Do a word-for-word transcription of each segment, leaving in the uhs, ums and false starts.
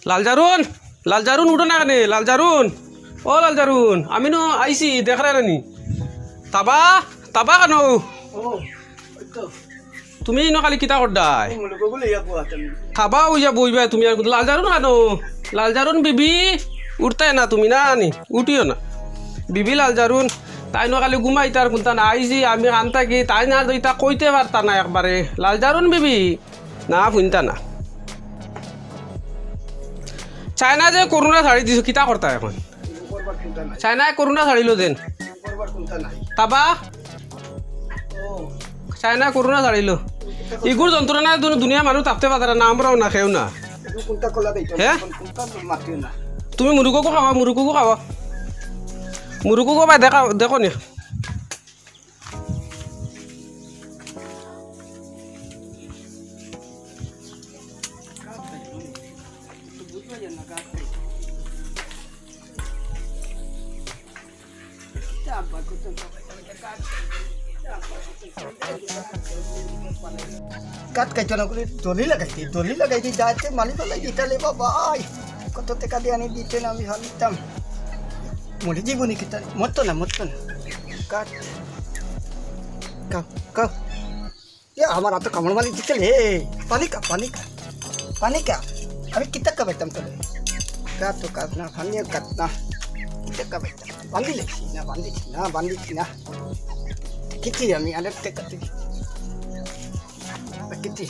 লালজারুন, লালজারুন, উঠো না কেনে? লালজারুন, ও লালজারুন, আমি নু আইছি, দেখরায় না নি? তাবা, তাবা কেনে? ও, ওই তো। তুমি ইনো খালি কিতা কররায়? এই মুরগগুলো ইয়া বুয়া তুমি। তাবা অইয়া বইবায় তুমি আর। লালজারুন কেনে? লালজারুন বিবি, উঠতায় না তুমি না নি? উঠিও না। বিবি লালজারুন, তাইন নু খালি ঘুমাইতা আর কুন্তা না। আইছি আমি কাম থাকি, তাইন আর ইতা কইতে পারতা না একবারে। লালজারুন বিবি, না, হুনতা না। চায়না যে করোনা ছাড়ি দিছে, কিতা করতা এখন? করবার কুন্তা নাই। চায়নায় করোনা ছাড়িলো যেন। করবার কুন্তা নাই। তাবা? ও। চায়নায় করোনা ছাড়িলো। ইগুর যন্ত্রণায় দুন-, দুনিয়ার মানুষ থাকতে পারতারা না, আমরাও না, কেউ না। এখন কুন্তা কলা দেইতো না, হে? এখন কুন্তা মাতিও না। তুমি মুরুকুকু খাওয়া, মুরুকুকু খাওয়া। মুরুকুকু ভাই দেখা, দেখো নি। কাঠ কাইতো না করে দলি লাগাইতে, দলি লাগাইতে যাইতে মানি ফালাই দিতালে বাবা, আই, কত টেকা দিয়া আনি দিতে না আমি হালিতাম। মরি জীবনী কিতা, মরতো না, মরতো না। কাঠ, কাউ, কাউ। ইয়া, আমার আতো কামড় মারি দিতে রে। পানি খা, পানি খা, পানি খা। আমি কিতা খাবাইতাম তোরে? কাঠ তো কাঠ না, পানিও কাঠ না। কিতা খাবাইতাম? বান্ধিলে না, বান্ধিছি না, বান্ধিছি না। কিতি আমি আলেপ তে কাটি। কিতি।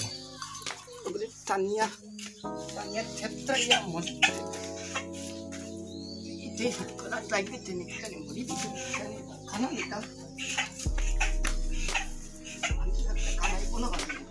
ওগুলি টানিয়া, টানিয়া থেত্তা ইয়া মন। ইতে হাত করা লাগবে, তুমি এখানে মরি দিতে, এখানে খানা নিতাম। আমি তো একটা খানায় কোনো ভাবে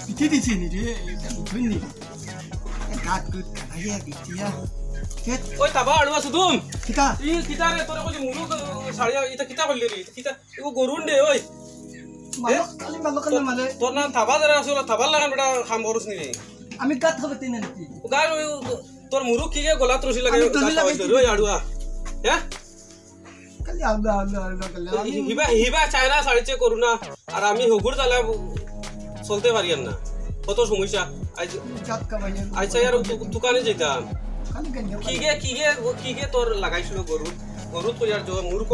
ইতি দিছি নি রে, এটা বুঝুন নি। গাত গুত খাইয়া বিটিয়া। ওই তাবা আড়ুয়া সুদুম। কিতা? ই কিতা রে, তোরে কইছি মুরুক, ছাড়িয়া, ইতা কিতা করলি রে? ইতা কিতা? ইগু গরুন দে, ওই। মালক, এ? খালি মালক না মালে। তোর নাম তাবা যারা আছে, ওরা তাবার লাগান বেটা কাম করস নি রে? আমি গাত খাবে তিন আনতি। গার ওই, তোর মুরুক কি রে গলাত রশি লাগাই, আমি দলি গাত লাগাই খাওয়াইছ রে, ওই আড়ুয়া। হ্যাঁ? খালি আলদা, আলদা, আলদা করলে। আমি হিবা, হিবা চায়না ছাড়িছে করোনা, আর আমি হগুর তালে চলতে পারি আর না। কত সমস্যা। আইজ, জাত কামাই আর আইজ আর দু-, দোকানে যেতাম। খালি গেঞ্জা কি গে, কি গে, কি গে তোর লাগাইছিল গরু? গরুত কইয়ার জো, মুরুক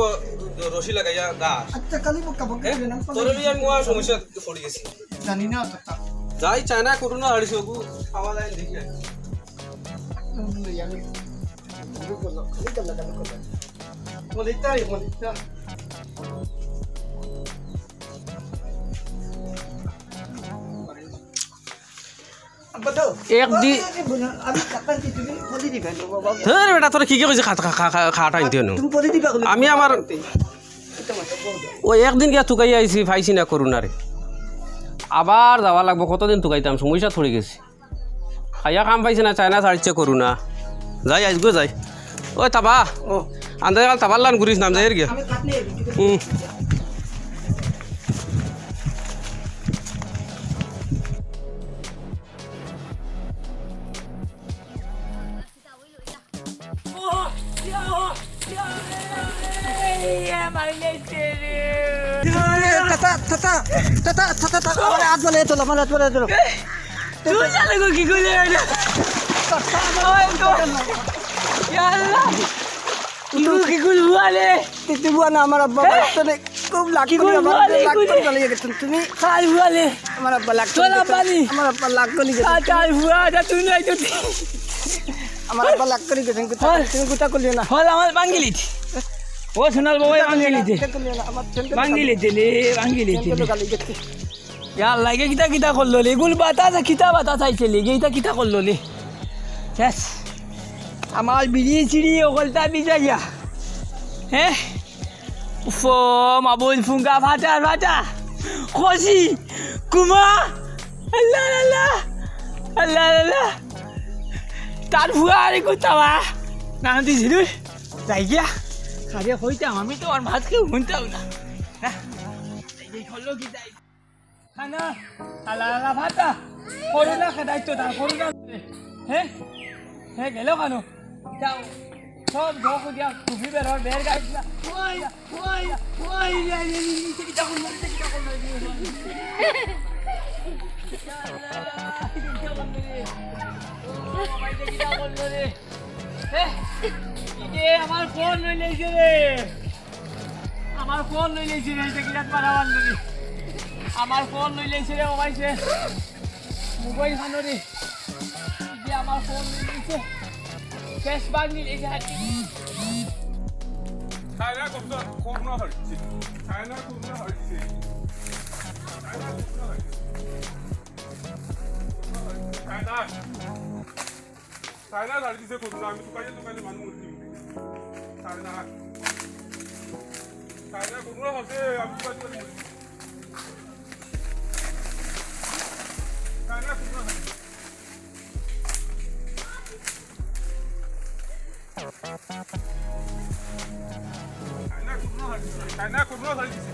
রশি লাগাইয়া গা। আচ্ছা, খালি বক্কা বক্কা এ? করে না, তোর লইয়া আমি মহা সমস্যা পড়ি গেছি। জানি না তো তা। যাই চায়না করোনা ছাড়িছে, হগু খাওয়া যায় দেখি না। হুম, আমি, আমি বললাম, খালি গাল্লা গাল্লা করলাম। মলিতা, এই মলিতা। আব্বা তো, একদিন আমি কাকার কি তুমি বলি দিবেন, বাবা। ধর বেটা, তোর কি কি কইছে? খাত-, খা-, খা-, খা-, খাট আনতে নু। তুমি বলি দিবা, আমি আমার ওই একদিন গিয়া তুকাই আইছি, পাইছি না করোনারে। আবার যাওয়া লাগবো, কতদিন তুকাইতাম, সমস্যা পড়ি গেছি। খাইয়া কাম পাইছে না, চায়না ছাড়িছে করোনা। যাই, আইজগো যাই। ওই তাবা, ও। আন্দাজে কাল তাবার লান ঘুরিস নাম, যাই আর গিয়া। আমি কাট নেই, হুম। তাতা, তাতা, তাতা, তাতা, তাতা, আমার হাত বলে তোলো, আমার হাত বলে তোলো। তুই জানে গো কি করে এটা? ওই তো। ইয়া আল্লাহ। তুই কি করে বুয়ালে? তুই, তুই বুয়া না, আমার আব্বা এ? বাড়িতে নেই। খুব লাখ কি করি করে আমার বুয়ালে, লাখ কি করি করে? জ্বালিয়ে গেছেন তুমি। কার বুয়ালে? আমার আব্বা লাখ তোর করি গেছেন। আব্বা নি? আমার আব্বা লাখ করি গেছেন। আ, তার বুয়া, তা তুই নয় তো তুই। আমার আব্বা লাখ করি গেছেন, কোথা হল। তুমি কোথা করলে না? হল আমার ভাঙ্গিলিত। ও সোনাল বাবা, ভাঙ্গিলিতে। কোথা করলে না? আমার ছেলে ভাঙ্গিলিতে লে, ভাঙ্গিলিতে ছেলে লে। গালি গেছে। ইয়া আল্লাহ, ইগে কিতা কিতা করলো লে? ইগুল বাতাস, কিতা বাতাস আইছে লে? ইগে ইতা কিতা করলো লে? শেষ। আমার বিড়ি সিড়ি অকলতা ভিজাইয়া। হ্যাঁ? উফ, মাবুল ফুঙ্গা ফাটা ফাটা। খসি, কুমা। আল্লাহ, আল্লাহ। আল্লাহ, আল্লাহ। তার ফুয়া আরে কোথাও, আ? না, দিছি তুই। যাই গিয়া, কারে কইতাম, আমি তো আর মাত কেউ হুনতাম না। হ্যাঁ? এই যে করলো কি যাই? খানা, আলা, আলা, ভাতা। করোনা খেদাই তো তার, করোনা। হ্যাঁ? হ্যাঁ, গেল কেন? যাও। সব ঝোঁক দিয়া, টুপি বের হয়, বের গাছ দিয়া। ওই, ওই, ওই, এই, এই, এই, এই, কিতা করলো রে, কিতা করলো রে? ও, ভাই, কিতা করলো রে? এ, ইগে আমার ফোন লই লাইছে রে। আমার ফোন লই লাইছে রে, এটা কিরাত মারা মারলো রে। আমার ফোন লই লাইছে রে, ও ভাই সে। মোবাইল খানো রে। ইগে আমার ফোন লই লাইছে। শেষ ভাগ নি লাইছে হাতি। চায়না করোনা, করোনা হয়েছে। চায়না করোনা হয়েছে। চায়না করোনা হয়েছে। চায়না। চায়না ছাড়ি দিছে করোনা, আমি তুকাইয়া তুকাইলে মানুষ মরি যাইবো। চায়না, চায়না করোনা হচ্ছে, আমি তুকাইয়া তুকাইলে মরি যাইবো। চায়না করোনা হচ্ছে। চায়না করোনা ছাড়ি দিছে। চায়না করোনা ছাড়ি দিছে।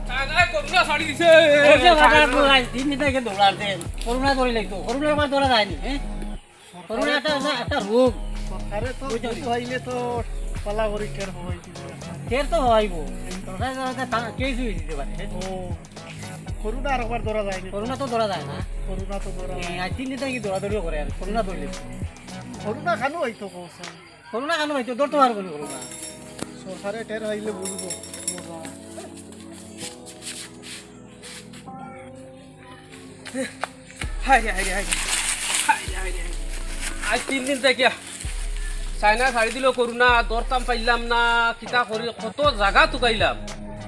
চায়নায় করোনা ছাড়ি দিছে। ওই যে বাজার তো নাই, তিন দিন থেকে দৌড়াতে। করোনা ধরে লাগতো। করোনার আবার ধরা যায়নি, হ্যাঁ? করোনা একটা, একটা, একটা রোগ। সরকারে তো বুঝলি? কিছু হইলে তো পালা করি টের হওয়াই দিবে। টের তো হওয়াইবো। সরকারে তো একটা তা-, কেস হয়ে দিতে পারে। ও, করোনা আর একবার ধরা যায়নি। করোনা তো ধরা যায় না। করোনা তো ধরা যায়। আজ তিন দিন থেকে দৌড়াদৌড়িও করে আর করোনা ধরলে। করোনা কেন হইতো কৌশল? করোনা কেন হইতো? ধরতে পারবো না করোনা। সরকারে টের হইলে বুঝবো। হায় রে, হায় রে, হায় রে। হায় রে, হায় রে, হায় রে। আজ তিন দিন থাকিয়া চায়না ছাড়ি দিল করোনা, ধরতাম পাইলাম না, কিতা করি, কত জাগা তুকাইলাম।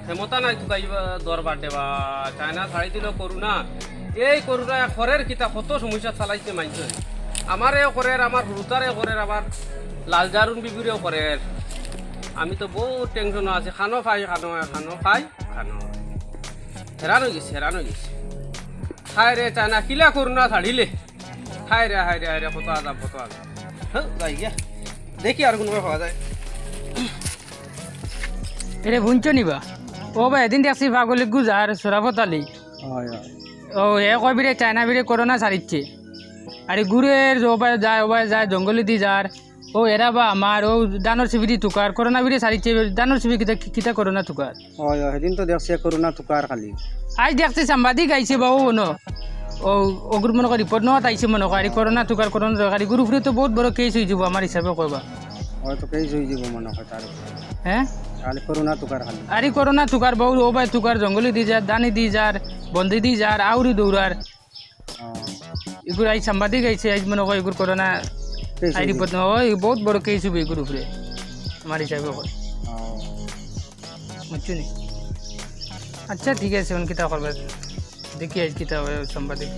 ক্ষমতা নাই তুকাইবা, ধরবার দেবা। চায়না ছাড়ি দিল করোনা। এই করোনা করের কিতা কত সমস্যা চালাইছে মানষে। আমারেও করের, আমার হুরুতারেও করের, আমার লাল জারুন বিবিরেও করের। আমি তো বহুত টেনশন আছি, খানো পাই, খানো, খানো পাই, খানো। হেরান হয়ে গেছি, হেরান হয়ে গেছি। হায় রে, চায়না কিলা করোনা ছাড়িলে। হায় রে, হায় রে, হায় রে, কত আজাব, কত আজাব। হ্যাঁ, যাই গিয়া। দেখি আর কোনো পাওয়া যায়। এরে বুঝছো নি বা? ও বা এদিন দেখছি পাগল এগু যার শরাফত আলী। হয়, হয়। ও, এ কয় বিরে চায়না বিরে করোনা ছাড়িচ্ছে। আর এগুরের ও বা যায়, ও বা যায়, জঙ্গলে দি যার। ও এরা বা আমার, ও ধানর শিবিরি তুকার, করোনা বিরে ছাড়িচ্ছে, ধানর শিবিরি কিতা, কিতা করোনা তুকার। হয়, হয়, সেদিন তো দেখছি করোনা তুকার খালি। আজ দেখছি সাংবাদিক আইছে বা ও ন। ও, ওগুর মনে কয় রিপোর্ট নেওয়াত আইছে মনে কয়, আর এই করোনা তুকার, করোনা তুকার, এগুর উপরে তো বহুত বড় কেস হয়ে যাবো আমার হিসাবে কইবা। হয়তো কেস হয়ে যাবো মনে হয় তার উপরে। হ্যাঁ? খালি করোনা তুকার খালি। আর এই করোনা তুকার, বউ ও ভাই তুকার, জঙ্গলি দি যার, দানি দি যার, বন্দি দি যার, আউরি দৌড়ার। হ্যাঁ। এগুর আজ সাংবাদিক আইছে, আজ মনে কয় এগুর করোনা কেস আই হয়ে রিপোর্ট নেওয়া, ওই বহুত বড় কেস হইব এগুর উপরে, আমার হিসাবে কয়। হ্যাঁ। বুঝছো নি? আচ্ছা, ঠিক আছে, এখন কিতা করবে? দেখি আজ কিতা হয় সাংবাদিক।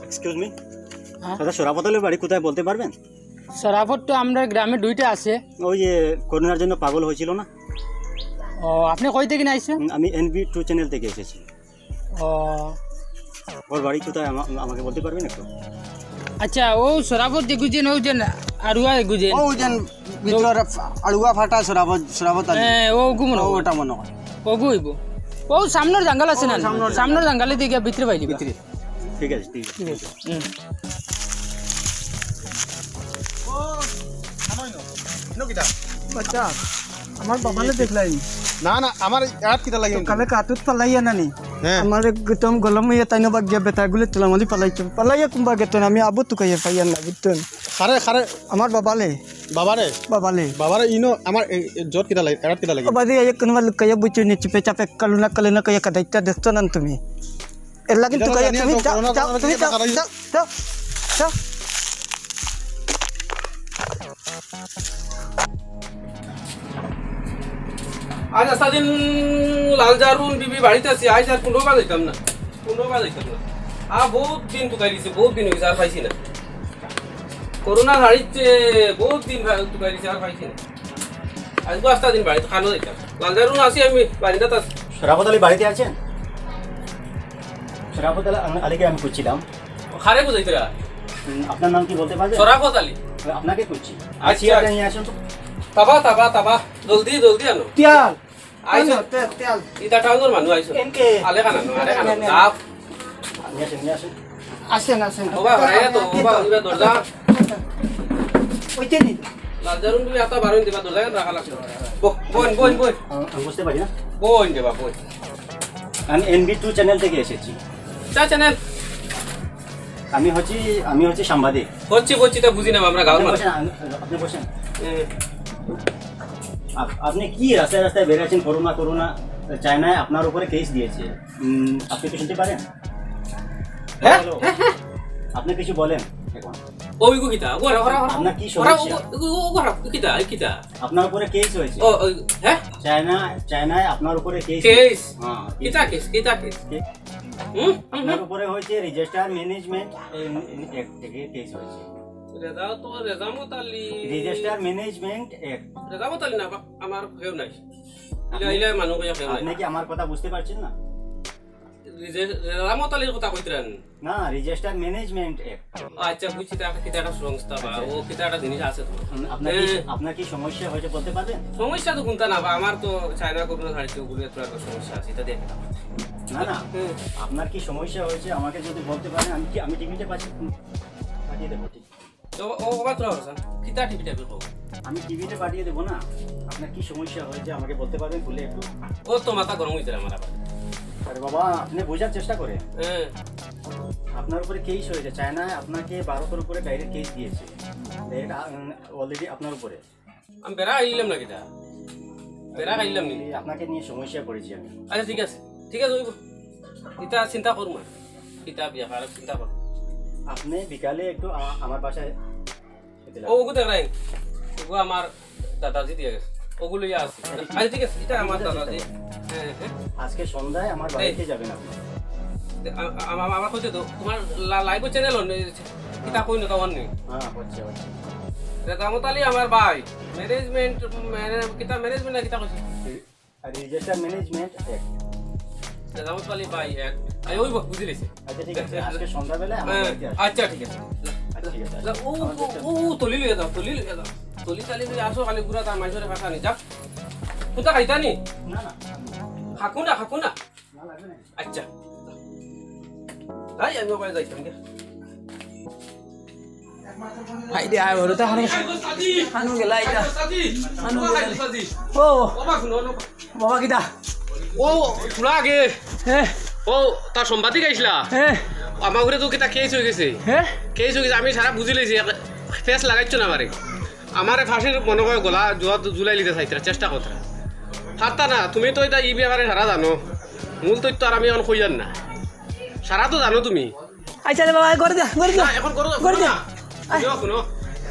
Excuse me. হ্যাঁ? দাদা, শরাফত আলীর বাড়ি কোথায় বলতে পারবেন? শরাফত তো আমরা গ্রামে দুইটা আছে। ওই যে করোনার জন্য পাগল হয়েছিল না? ও, আপনি কই থেকে আইছেন? উম, আমি এনবি টু চ্যানেল থেকে এসেছি। ও। ওর বাড়ি কোথায় আমা-, আমাকে বলতে পারবেন একটু? আচ্ছা, ও শরাফত যে গুজেন, ও যে আরুয়া গুজেন। ও যেন ভিতরে আড়ুয়া ফাটা শরাফত, শরাফত আলী। হ্যাঁ, ও গু মনে ও হয়। ওটা মনে হয়। ও গু হইব। ও সামনের জঙ্গল আছে ও না? সামনের সামনের জঙ্গলে দিয়ে গিয়ে ভিতরে পাই দিবা। ভিতরে। ঠিক আছে, ঠিক আছে। ঠিক আছে। হুম। বাচ্চা, আমার বাবালে দেখলাই। না, না, আমার এরাত কিতা লাগে তো? কালে কাতুত পালাইয়া নানি। হ্যাঁ। আমার একদম গলম হইয়া তাই না বাগিয়া বেটা গুলে তুলামালি পালাইছে। পালাইয়া কুম্বা গেতন আমি আবু তুকাইয়া পাইয়া না বুঝতন। খারে, খারে। আমার বাবালে। বাবারে? বাবালে। বাবারে ইনো আমার এ, এ, জোর কিতা লাগে, এরাত কিতা লাগে? ও বাদে আইয়া কোনোবা লুকাইয়া বুঝছো নি, চিপে চাপে কালু না কালে না কইয়া কাদাইতা দেখছো না তুমি? এর লাগি কিতা তুকাইয়া জানি তুমি তো, যাও, করোনা যাও, ভাইরাস তুমি কিতা যাও, কাদাই- যাও, যাও, যাও। আজ আস্তা দিন লাল জারুন বিবি বাড়িত আছি, আজ আর কোনো বাজাইতাম না, কোনো বাজাইতাম না। আ, বহুত দিন তুকাই দিছে, বহুত দিন হইছে, আর পাইছি না। করোনা হারিচ্ছে, বহুত দিন ভা-, তুকাই দিছে, আর পাইছি না। আজকে আস্তা দিন বাড়িত খানো যাইতাম। লাল জারুন আছি আমি, বারিন্দাত আছি। শরাফত আলী বাড়িতে আছেন? শরাফত আল-, আলীকে আমি খুঁজছিলাম। কারে খুঁজতায়? উম, আপনার নাম কি বলতে পারবেন? শরাফত আলী। আপনাকে খুঁজছি। আচ্ছা। চেয়ারটা নিয়ে আসুন তো। তাবা, তাবা, তাবা। জলদি, জলদি আনো। তিয়াল। আইছো। আনো, তে-, তিয়াল। ইটা টাউনর মানুষ আইছো। এনকে। আলে খানা, আলে খানা। এনকে। যাও। নিয়ে আসুন, নিয়ে আসুন। আসেন, আসেন। ওবা, হরাইয়া তো, ওবা, ওবা, দরজা। ওইতে নি। লাজারুন তুমি আতা বারো দিবা, দরজা রাখা লাগবে। বো-, বইন, বইন, বইন। আমি, আমি বুঝতে পারি না। বইন দেবা, বইন। আমি এনবি টু চ্যানেল থেকে এসেছি। চা চ্যানেল। আমি হচ্ছি, আমি হচ্ছি সাংবাদিক। হচ্ছে, হচ্ছে, তা বুঝি না আমরা গাঁওর আপনি মানুষ। বসেন, আমি, আপনি বসেন। এ। আপ-, আপনি কি রাস্তায় রাস্তায় বেড়াচ্ছেন, করোনা, করোনা, চায়নায় আপনার উপরে কেস দিয়েছে। উম, আপনি কি শুনতে পারেন? হ্যাঁ? হ্যালো। হ্যাঁ, হ্যাঁ। আপনি কিছু বলেন এখন। ওই গো কিতা? ওরা, ওরা, ওরা। আপনার কি ওরা, সমস্যা? ও, ও, ও, ওরা, কিতা? এই কিতা? আপনার উপরে কেস হয়েছে। ও, ওই, হ্যাঁ? চায়না, চায়নায় আপনার উপরে কেস কেস? হয়েছে। হ্যাঁ, কেস কিতা হয়েছে। কেস? কিতা কেস? কে-, হুম? হুম, আপনার হুম। উপরে হয়েছে register management, uh, uh, act থেকে কেস হয়েছে। রেজা তো, Rezamat Ali. Register management act. Rezamat Ali না, বা-, আমার কেউ নাই। ইলা, আপনি, ইলা মানুষ কইয়া কেউ নাই। আপনি কি আমার কথা বুঝতে পারছেন না? রেজে-, রেজামত আলীর কথা কইতরান? না, রেজিস্টার ম্যানেজমেন্ট অ্যাক্ট। আচ্ছা, বুঝছি, তা একটা, কিতা একটা সংস্থা বা আচ্ছা। ও কিতা একটা জিনিস আছে তো। হুম, আপনার কি, এ। আপনার কি সমস্যা হয়েছে বলতে পারবেন? সমস্যা তো কুনতা না বা, আমার তো চায়না করোনা ছাড়ছে, ওগুলো একটু একটা সমস্যা আছে, এটা দেখে না। না, না, হুম। আপনার কি সমস্যা হয়েছে আমাকে যদি বলতে পারেন, আমি কি, আমি টিভিতে পাঠিয়ে, পাঠিয়ে দেবো, ঠিক। তো ও, ও বাদ দাও, স্যার। কিতা টিভি টাইপের খবর? আমি টিভিতে পাঠিয়ে দেবো না। আপনার কি সমস্যা হয়েছে আমাকে বলতে পারবেন খুলে একটু? ও তো মাথা গরম হয়েছে আমার আবার। আরে বাবা, আপনি বোঝার চেষ্টা করেন। হ্যাঁ। আপনার উপরে কেস হয়েছে, চায়না আপনাকে ভারতের উপরে ডাইরেক্ট কেস দিয়েছে। ডাইরেক্ট, আ, উম, অলরেডি আপনার উপরে। আমি বেড়া খাইলাম না কিতা? বেড়া খাইলাম নি? এই আপনাকে নিয়ে সমস্যা পড়েছি আমি। আচ্ছা, ঠিক আছে, ঠিক আছে, ওই ইটা চিন্তা করুম আর। কিতা ব্যাপার চিন্তা করুম। আপনি বিকালে একটু আ-, আমার বাসায় খেতে ও, লাগবেন। ওগু দেখ রাইন। ওগু আমার দাদাজি দিয়ে গেছে। ওগু লইয়া আছে। আচ্ছা, ঠিক আছে, এটা আমার দাদাজি। হ্যাঁ, হ্যাঁ। আজকে সন্ধ্যায় আমার এই। বাড়িতে যাবেন আপনি। আ-, আ-, আমা-, আমার কইতে তো, তোমার লা-, লাইভ চ্যানেল অন, এই, কিতা কই না তা অন নেই। হ্যাঁ, হচ্ছে, হচ্ছে। রেজামত আলী আমার ভাই। ম্যানেজমেন্ট, ম্যানে-, কিতা ম্যানেজমেন্ট না কিতা কইছে? আর রেজিস্টার ম্যানেজমেন্ট অ্যাক্ট। রেজামত আলী ভাই এক। আই, ওই বা, বুঝি লিছি। আচ্ছা, ঠিক আছে। আজকে সন্ধ্যাবেলায় আমার হ্যাঁ, বাড়িতে আসবেন। আচ্ছা, ঠিক আছে। আচ্ছা, ঠিক আছে। যা, ও, আমার ও, বাড়িতে ও, ও, তলি লইয়া যাও, তলি লইয়া যাও। তলি চালি লইয়া আসো, খালি গুড়া তার মাইজরে ভাষা নি। যা। কোনটা খাইতা নি? না, না। খাকু না, খাকু না। না, লাগবে না। আচ্ছা। তাই আমি ওখানে যাইতাম গিয়া। হাই দে, আয় বড়, তা হানো, হানো গেলা এটা। হানো গেলা। ও, বাবা কিতা? ও, তোরা আগে। হ্যাঁ। ও, তার সম্পাদিক আইসলা। হ্যাঁ। আমার ঘরে তো কিতা কেস হয়ে গেছে। হ্যাঁ। কেস হয়ে গেছে, আমি সারা বুঝি লইছি, ফেস লাগাইছো না আমারে। আমারে ফাঁসির মনে হয় গলা জুয়া-, জুলাই লিতে চাইতরা, চেষ্টা করতরা। পারতা না, তুমি তো এটা ই ব্যাপারে সারা জানো। মূল তথ্য আর আমি এখন কইয়ার না। সারা তো জানো তুমি। আচ্ছা রে বাবা, করে দে, করে দে। না, এখন করো না, করে দে। না। তুমিও শুনো,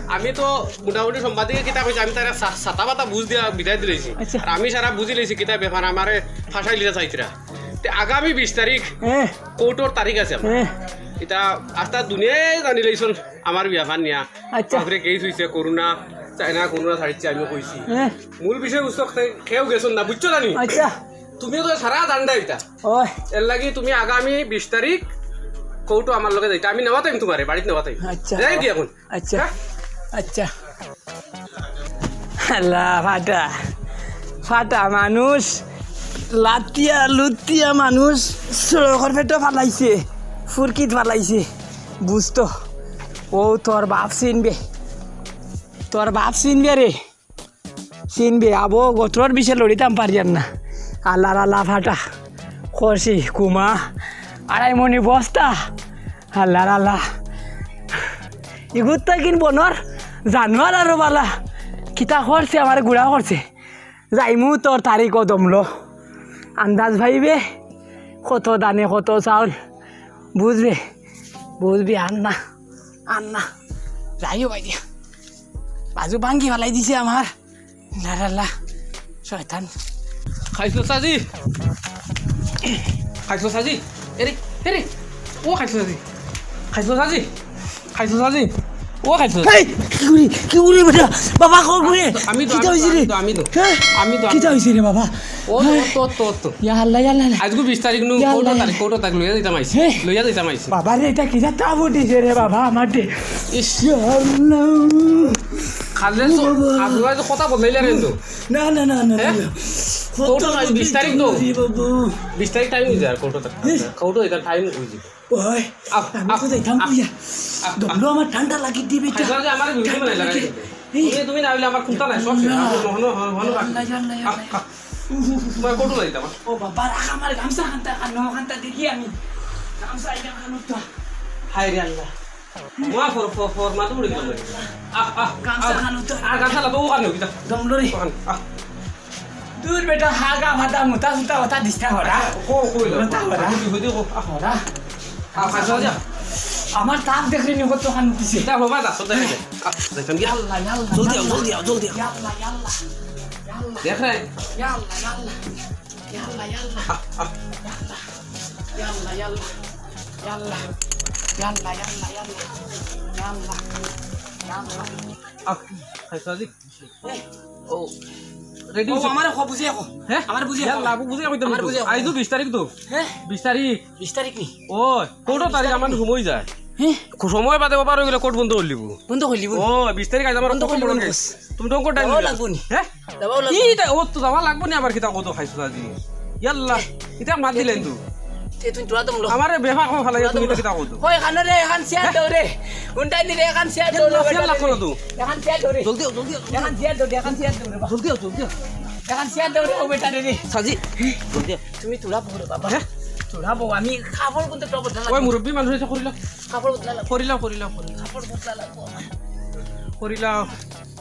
আমি তো মোটামুটি সম্পাদিকে কিতা কইছি, আমি তারা সা-, সাতা পাতা বুঝ দিয়া বিদায় দিলাইছি। আচ্ছা। আর আমি সারা বুঝি লইছি কিতা ব্যাপার, আমারে ফাঁসাই লিতে চাইতরা। তে আগামী বিশ তারিখ হ্যাঁ। কোর্টর তারিখ আছে আমার। হ্যাঁ। এটা আস্তা দুনিয়ায় জানি লইছন আমার ব্যাপার নিয়া। আচ্ছা। বাপরে কেস হইছে, করোনা, চায়না করোনা ছাড়িচ্ছে, আমি কইছি। হ্যাঁ। মূল বিষয়বস্তু খে-, কেউ গেছন না, বুঝছো জানি? আচ্ছা। তুমিও তো সারা ধান্দা এটা। ওই। এর লাগি তুমি আগামী বিশ তারিখ কোর্টও আমার লগে যাইতা, আমি নেওয়াতাইম তোমারে, বাড়িত নেওয়াতাইম। আচ্ছা। যাই কি এখন? আচ্ছা। হ্যাঁ? আচ্ছা। আল্লাহ, ফাটা। ফাটা মানুষ, লাতিয়া লুতিয়া মানুষ, সড়কর পেটো ফালাইছে, ফুরকিত ফালাইছে। বুঝতো, ও তোর বাপ চিনবে, তোর বাপ চিনবে রে। চিনবে, আবো গতরর বিষে লড়িতাম পারিয়ার না। আল্লাহর আল্লাহ ফাটা। খসি, কুমা, আড়াই মনি বস্তা। আল্লাহর আল্লাহ। ইগুত্তা কিন বনর জানোয়ার আরো বালা। কিতা করছে, আমারে গুড়া করছে। যাইমু তোর তারিখ ও দমলো। আন্দাজ ভাইবে, কত দানে কত চাউল। বুঝবে, বুঝবে, আর না, আর না। যাইও ভাই দিয়া। বাজু ভাঙ্গি ফালাই দিছে আমার। লারালা, শয়তান। খাইছো সাজি? খাইছো সাজি? এরে, এরে, ও খাইছো সাজি? খাইছো সাজি? খাইছো সাজি? ও খাইছো? এই, কি করি, কি করি বেটা? বাবা, কল করে। আমি তো, কিতা আমি তো, হইছে রে? আমি তো, আমি তো। হ্যাঁ? আমি তো, আমি কিতা তো। হইছে রে বাবা? ও তো, হ্যাঁ? ও তো, ও তো, ও তো। ইয়া আল্লাহ, ইয়া আল্লাহ, আল্লাহ। আজকে বিশ তারিখ নু, ইয়া আল্লাহ, কত তারিখ, ইয়া কত তারিখ লইয়া দিতাম আইছি। হ্যাঁ? লইয়া দিতাম আইছি। বাবা রে, এটা কিতা তাপ উঠেছে রে বাবা, আমার দে। ইস। ইয়া আল্লাহ। খালে তো, ও বাবা। আজকে তো কথা বদলাইলে রে তো। না, না, না, না, না, হ্যাঁ? না। কত কত আজ বিশ তারিখ তো। রে বাবা। বিশ তারিখ টাইম হয়ে যায়, কত তারিখ? হ্যাঁ। কত এটা টাইম হয়ে যায়। ওই, আহ, আমি আহ, তো যাইতাম আহ, কইয়া। আহ, আহ। দমলো আমার ঠান্ডা লাগি দিবে এটা। খাইছো যে আমার ভিডিও ঠান্ডা বানাই লাগি। লাগাই দিবে। এই। তুমি, তুমি না হইলে আমার কুন্তা নাই, সব শেষ। না। আমার হনো, হনো, হনো। আল্লাহ, আল্লাহ, আহ, আল্লাহ। আহ। তোমার কটু যাইতাম। ও বাবা, রাখ আমার গামছা খান্তা, আর নমা খান্তা দেখি আমি। গামছা আইয়া খানো তো। হায় রে আল্লাহ। মা ফর, ফর, ফর, মা তো উড়ে গেল। আহ, আহ, গামছা আহ। খানো তো। আর গামছা লাগবো, ওখানে, ওখানে। দমলো রে। ওখানে, আহ। দূর বেটা, হাগা ফাটা, মুতা সুতা কথা দিস্তা হরা। কো, কইলো। মুতা হরা। আমি কি হইতে কো? আহ। হরা। আহ, আচ্ছা, যা। আমার তাপ দেখলে নি কত খান উঠিছে। যা বাবা, যা, সব দেখে দে। আহ, দেখতাম কি? ইয়াল্লা, ইয়াল্লা, জলদি আও, ইয়াল্লা। জলদি আও, জলদি আও। ইয়াল্লা, ইয়াল্লা, ইয়াল্লা। ইয়াল্লা। দেখ রে। ইয়াল্লা, ইয়াল্লা। ইয়াল্লা, ইয়াল্লা। আহ, আহ। ইয়াল্লা। ইয়াল্লা, ইয়াল্লা। ইয়াল্লা। ইয়াল্লা, ইয়াল্লা, ইয়াল্লা। ইয়াল্লা। ইয়াল্লা। আহ, খাইছো আজি? ও, রেডি ও, হইছে? আমারে কও, বুঝিয়া কও। হ্যাঁ? আমারে বুঝিয়া কও। ইয়াল্লা, আবু, বুঝিয়া কইতাম আমারে তো। বুঝিয়া কও। আইজ তো বিশ তারিখ তো। হ্যাঁ? বিশ তারিখ। বিশ তারিখ নি? ওই, কোর্টও আইজ তারিখ বিশ আমার তারিখ। সময় যায়। হ্যাঁ? কো-, সময় বাদে ওবার হয়ে গেলে কোর্ট বন্ধ করে দিব। বন্ধ করে দিব? ও, বিশ তারিখ আইজ আমার বন্ধ কত করে বড় দিব কেস। বস। তুমি ডঙ্কর ডাইল যাওয়া দিলা। লাগবো নি? হ্যাঁ? যাওয়া লাগবো। কি এটা? ও তো যাওয়া লাগবো নি আবার কিতা কত খাইছো আজি? ইয়াল্লা, এটা মাত দিলেন তো। তে তুই তোরা তো মূল। আমারে বেফাক হয়ে ফালাই, তোরা তো তুমি মূল। কিতা কত? ওই এখানে রে, এখান শেয়ার দাও রে। উনটাই দিলে এখান শেয়ার দাও রে, শেয়ার বেটা লাগবো রে। না তো। এখান শেয়ার দাও রে। জলদি আও, জলদি আও। এখান শেয়ার দাও রে, এখান শেয়ার দাও রে, বাবা। জলদি আও, জলদি আও। এখান শেয়ার দাও রে, ও বেটা রে রে। সাজি, জলদি আও। তুমি তোরা বউ রে বাবা। হ্যাঁ? তোরা বউ, আমি কাপড় কোনটা টপ বদলা ওই লাগবো। মুরব্বী মানুষ এসে করিল। কাপড় বদলা লাগবো। করিল, করিল, করিল। কাপড় বদলা লাগবো আমার। করিল।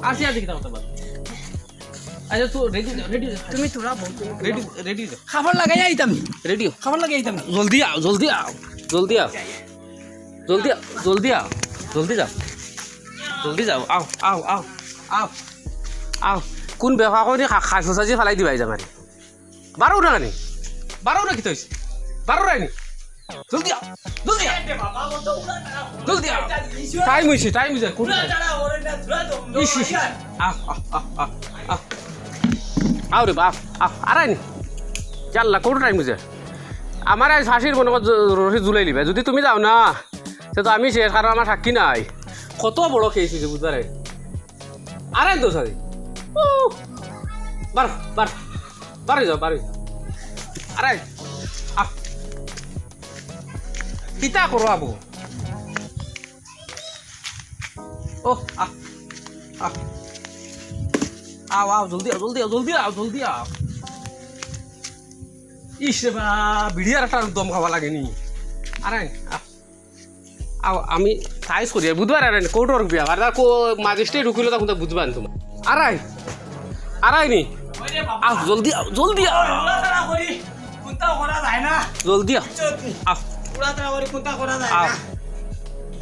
আসি, আসি, কিতা কথা বল। আচ্ছা, তুই রেডি যা, রেডি যা। তুমি তোরা বল, তুমি তোরা রেডি, বল। রেডি যা। খাবার লাগাই আইতাম। রেডি। খাবার লাগাই আইতাম। জলদি আও, জলদি আও, জলদি আও। জলদি আও, জলদি আও, জলদি যাও। জলদি যাও, আও, আও, আও, আও, আও। কোন বেফাক করি খা-, খাসো সাজি ফালাই দিবাই যামারে। বারো না নি? বারো না কিতা হইছে? বারো না নি? জলদি আও, জলদি আও। জলদি আও। টাইম হইছে, টাইম হইছে। কোন টাইম? ইস, ইস, ইস। আহ, আহ, আহ, আহ, আহ। আও রে বাপ, আহ, আরাই নি। ইয়াল্লা, কোন টাইম হইছে? আমার আজ ফাঁসির মনে কর জ-, রশি ঝুলাই লিবে। যদি তুমি যাও না, তে তো আমি শেষ, কারণ আমার সাক্ষী নাই। কত বড় কেস হইছে বুঝবারে। আরাই তো সারি। ও, বার, বার। বারো যাও, বারো যাও। আরে, আহ। কিতা করো আবু? ও, আহ, আহ। আও, আও, জলদি আও, জলদি আও, জলদি আও, জলদি আও। ইস রে বা, বিড়ি আর একটা দম খাওয়া লাগেনি। আরে, আহ। আও, আমি সাইজ করি, আর বুধবার আর কোর্টর বিয়া, আর কো-, ম্যাজিস্ট্রেট উকিল তা কোনটা বুঝবা না তোমার। আরাই, আরাই নি। আও, জলদি আও, জলদি আও। জলদি আও। আও।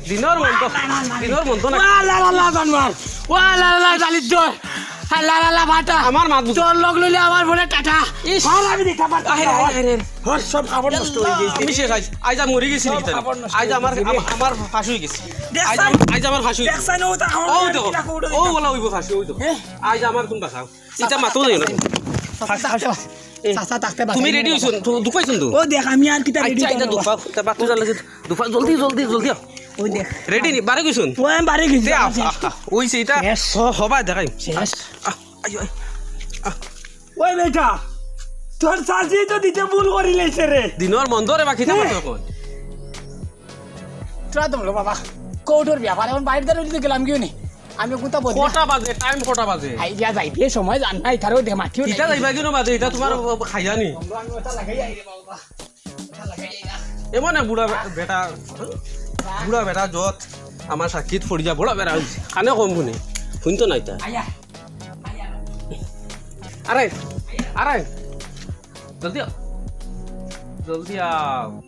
দিনর মন তো, দিনর মন তো না। ওয়া লা লা লা জানোয়ার। ওয়া লা লা লা জালির জ্বর। আল্লাহ, আল্লাহ, ফাটা। আমার মাত বুঝ। তোর লগ লইলে আমার ফোনে টাটা। ইস। আর আমি দেখা পারতাম আরে, না। আরে, আরে, আরে। হর সব কাপড় নষ্ট হয়ে গেছে। আমি শেষ, আইজ, আইজ আমি মরি গেছি সব নাকি তাহলে? কাপড় নষ্ট আইজ হয়ে আমার, গেছে। আমা-, আমার ফাঁসি হয়ে গেছে। দেখছাই? আইজ, আইজ আমার ফাঁসি হয়ে গেছে। দেখছাই না, ও তা কাপড় ও দেখো, দেখো, ওটা ও দেখো। বলা হইব ফাঁসি, ওই দেখো। হ্যাঁ? আইজ আমার কোন বাঁচাও? ইটা মাতো যাই না। চাচা, ফাঁস-, ফাঁস-, চাচা, এ, চাচা, থাকতে তুমি বাঁচাই রেডি না হইছো? বাবা। তো দুপাইছো তো? ও দেখ, আমি আর কিতা রেডি আচ্ছা, এই হইতাম তো বাবা। দুপা, দুপা, দুপা, দুপা, জলদি, জলদি, জলদি আও। ওই দেখ। রেডি নি? বারে গেছুন? ও, আমি বারে গেছি, দে, আমার আহ, শেষ। আহ, আহ, ওই সেইটা। শেষ। হ-, হবা দেখাই। শেষ। আহ, আইও, আইও। আহ। ওই বেটা, তোর চাচি তো দিতে ভুল করিলাইছে রে। দিনর মন্দ রে, বাকি হে? থাকো এখন। তোরা তো বলো বাবা, কোর্টর ব্যাপার, এখন বাইরে দাঁড়িয়ে দিতে গেলাম কেউ নেই। আমি কোনটা বলবো? কটা বাজে? টাইম কটা বাজে? আই যা যাই দিয়ে সময় জান নাই, তারও দে মাটিও নাই। ইটা যাইবা কেন বাজে? ইটা তোমার খাইয়া নি। আমি ওটা লাগাই আই রে বাবা। এমন এক বুড়া বে-, বেটা, বুড়া বেটা যত আমার সাক্ষীত পড়ি যা, বুড়া বেটা হইছে। কানে কম শুনে, শুনতো নাই তা। আয়া, আয়া। আরে, আরে, জলদি আও। জলদি আও।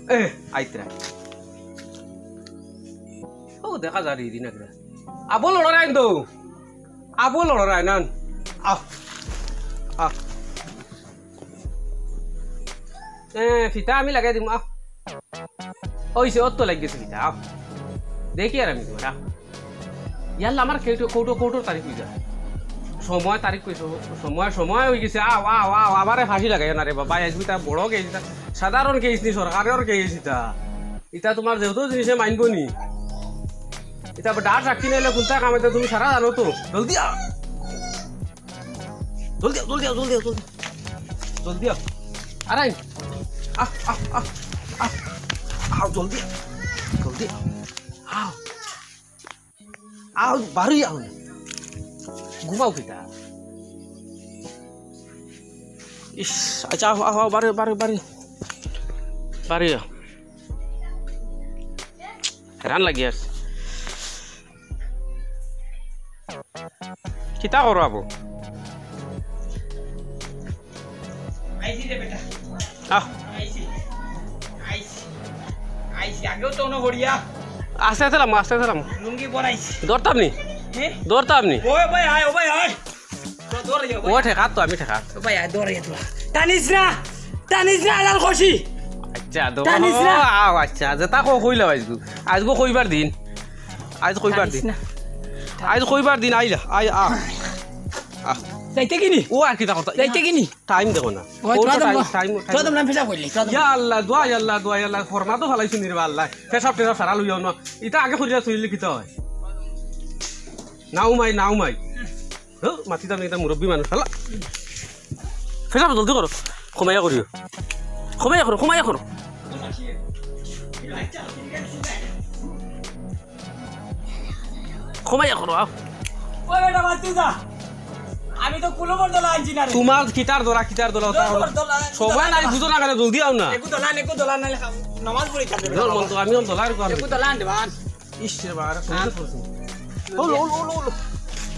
এ, আইতরা। ও, দেখা যা রে, রিনা কিরা। আবো লড়াই আইন তো। আবো লড়াই আইন আন। আহ। আহ। এ, ফিতা আমি লাগাই দিমু, আহ। অইছে, অত লাগি গেছে কিতা? আও। দেখি আর আমি তুমার, আও। ইয়াল্লা, আমার কৌটো, কৌটো, কৌটোর তারিখ অই যায়। সময় তারিখ কইছো, সময়, সময় অই গেছে। আও, আও, আও, আমারে ফাঁসি লাগাইও না রে বাবা। আইজ ইতা বড় কেস ইতা, সাধারণ কেস নি, সরকারর কেস ইতা। ইতা তুমার যেহেতু জিনিসে মানবো নি। ইতা আবার ডাট রাখি নাইলে কুনটা কাম অইতো তুমি সারা জানো তো। জলদি আও। জলদি আও, জলদি আও, জলদি আও, জলদি আও। জলদি আও। আরে, আহ, আহ, আহ, আহ। আও, জলদি আও। জলদি আও। আও। আও, বারই আও না। ঘুমাও কিতা? ইস, আচ্ছা, আও, আও, আও, বারই, বারই, বারই। বারই আও। হেরান লাগি আর। কিতা করো আবু? আইছি রে বেটা। আহ। আইছি। আইছি। আইছি। আগেও তো অনো করিয়া। আস্তে আস্তে লাম, আস্তে আস্তে লাম। লুঙ্গি পরাইছি। ধরতাম নি? হ্যাঁ? ধরতাম নি? ওই ভাই, আয়, ও ভাই, আয়। তো ধরে যাও, ভাই। ও ঠেকাত তো, আমি ঠেকাত। ও ভাই, আয়, ধরে যাও। টানিস না। টানিস না, আলাল খুশি। আচ্ছা, ধরো। টানিস না। আও, আচ্ছা, যেতা কও কইলাও আইজগু। আইজগু কইবার দিন। আইজ কইবার দিন। টানিস না। আইজ কইবার দিন, আইলা, আই, আ। আ। যাইতে কি নি? ও আর কিতা কথা? যাইতে কি নি? টাইম দেখো না। ওই ও তো তোরা তো টাইম, ম-, টাইম, টাইম। তোরা তো মনে হয় পেশাব করলি, তোরা তো ইয়া আল্লাহ, দোয়া, ইয়া আল্লাহ, দোয়া, ইয়া আল্লাহ, ফরমা তো ফালাইছো নি রে বা আল্লাহ। পেশাব টেশাব সারা লইয়াও না। ইতা আগে করিয়া থইলে কিতা অয়? নাও মাই, নাও মাই। হ্যাঁ, মাতি দাও না, ইতা মুরব্বি মানুষ, হালা। পেশাব জলদি করো। কমাইয়া করিও। কমাইয়া করো, কমাইয়া করো। কমাইয়া করো, আও। ওই বেটা, বাদ দে যা। আমি তো কুলুপর দলা আনছি না রে। তুমার কিতার দলা, কিতার দলা, ওটা হলো। কুলুপর দলা, সময় নাই, দলা। বুঝো না কেনে, জলদি আও না। একটু দলা, একটু দলা নাইলে খাও। নামাজ পড়ি খাবে। ধর মন তো, আমি অন দলা আর কোন। একটু দলা আন দে, বান। ইস রে বাবা, আরে কোন করছো? ও লো, লো, লো, লো।